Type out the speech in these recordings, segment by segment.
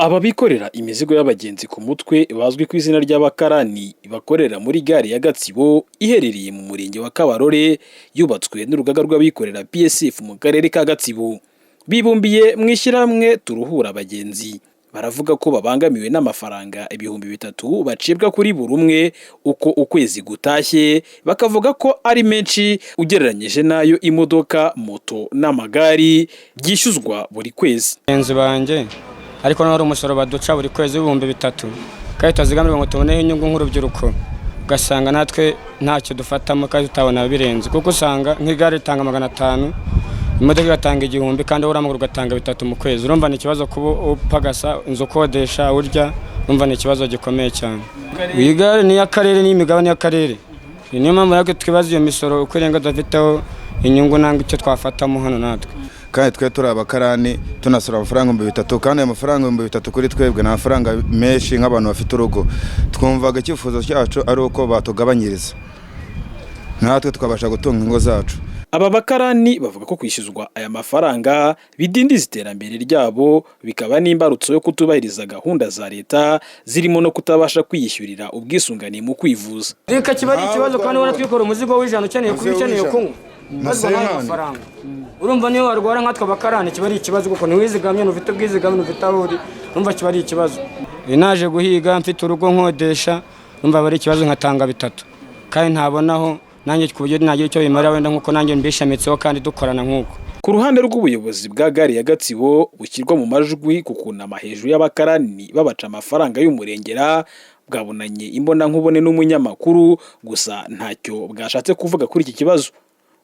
Aba bikorera imizigo y'abagenzi ku mutwe bazwi ku izina ry'abakarani bakorera muri gare ya Gatsibo iherereye mu murenge wa Kabarore, yubatswe n'urugaga rw'abikorera PSF mu karere ka Gatsibo, bibumbiye mu ishyirahamwe Turuhura Abagenzi. Baravuga ko babangamiwe n'amafaranga 3000 bacibwa kuri buri umwe uko ukwezi gutashye, bakavuga ko ari menshi ugereranyije n'ayo imodoka, moto n'amagare byishyuzwa buri kwezi. Bagenzi banjye, ariko naho hari umusoro baduca buri kwezi w'3000, kandi tutazigamirwa ngo tuboneho inyungu nk'urubyiruko, ugasanga natwe ntacyo dufatamo kandi tutabona birenze, kuko usanga nk'igare ritanga 500, imodoka igatanga 1000, kandi wowe uramaguru ugatanga 3000 mu kwezi. Urumva ni ikibazo kuba upagasa, inzu ukodesha, urya. Urumva ni ikibazo gikomeye cyane. Iyi gare ni iy'akarere, n'imigabane y'akarere. Niyo mpamvu natwe twibaza iyo misoro uko irenga, tudafiteho inyungu nangwa icyo twafatamo hano natwe. Kandi twe turi abakarani, tunasora amafaranga 3000, kandi ayo mafaranga 3000 kuri twebwe ni amafaranga menshi nk'abantu bafite urugo. Twumvaga icyifuzo cyacu ari uko batugabanyiriza, natwe tukabasha gutunga ingo zacu. Aba bakarani bavuga ko kwishyuzwa aya mafaranga bidindiza iterambere ryabo, bikaba n'imbarutso yo kutubahiriza gahunda za leta zirimo no kutabasha kwiyishyurira ubwisungane mu kwivuza. Reka kiba ari ikibazo, kandi ubona twikora umuzigo w'100, ukeneye kuba ukeneye kunywa, ubazwa n'ayo mafaranga. Urumva niyo warwara, nkatwe abakarani kiba ari ikibazo, kuko ntiwizigamye, ntufite ubwizigame, ntufite aho uri. Urumva kiba ari ikibazo. Naje guhiga, mfite urugo nkodesha, urumva aba ari ikibazo nkatanga 3000 kandi ntabonaho nanjye ku buryo nagira icyo bimara wenda nk'uko nanjye mbishamitseho kandi dukorana nk'uko. Ku ruhande rw'ubuyobozi bwa gare ya Gatsibo bushyirwa mu majwi ku kunama hejuru y'abakarani babaca amafaranga y'umurengera, bwabonanye imbonankubone n'umunyamakuru, gusa ntacyo bwashatse kuvuga kuri iki kibazo.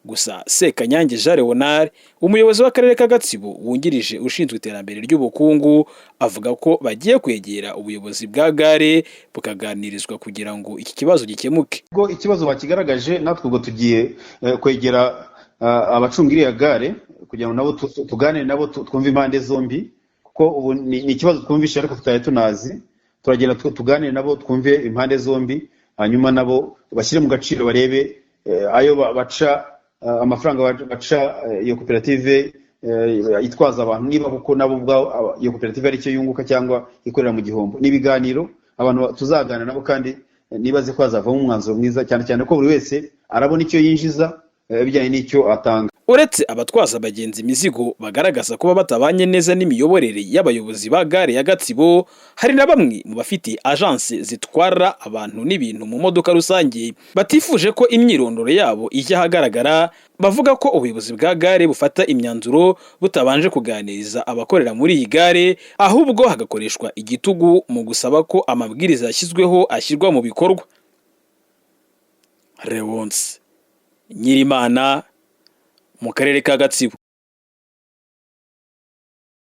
Gusa Sekanyange Jean Leonard, umuyobozi w'akarere ka Gatsibo wungirije ushinzwe iterambere ry'ubukungu, avuga ko bagiye kwegera ubuyobozi bwa gare bukaganirizwa kugira ngo iki kibazo gikemuke. Ubwo ikibazo bakigaragaje, natwe ubwo tugiye kwegera abacunga iriya gare kugira ngo nabo tuganire nabo, twumve impande zombi, kuko ubu ni ikibazo twumvishe ariko tutari tunazi. Turagenda tuganire nabo, twumve impande zombi, hanyuma nabo bashyire mu gaciro, barebe ayo baca, amafaranga baca iyo koperative itwaza abantu, niba kuko nabo ubwabo iyo koperative ari cyo yunguka cyangwa ikorera mu gihombo. Ni ibiganiro abantu tuzaganira nabo, kandi nibaze ko hazavamo umwanzuro mwiza, cyane cyane ko buri wese arabona icyo yinjiza bijyanye n'icyo atanga. Uretse abatwaza abagenzi imizigo bagaragaza kuba batabanye neza n'imiyoborere y'abayobozi ba gare ya Gatsibo, hari na bamwe mu bafite agence zitwara abantu n'ibintu mu modoka rusange batifuje ko imyirondoro yabo ijya ahagaragara, bavuga ko ubuyobozi bwa gare bufata imyanzuro butabanje kuganiriza abakorera muri iyi gare, ahubwo hagakoreshwa igitugu mu gusaba ko amabwiriza yashyizweho ashyirwa mu bikorwa. Leonce Nyirimana, mu karere ka Gatsibo.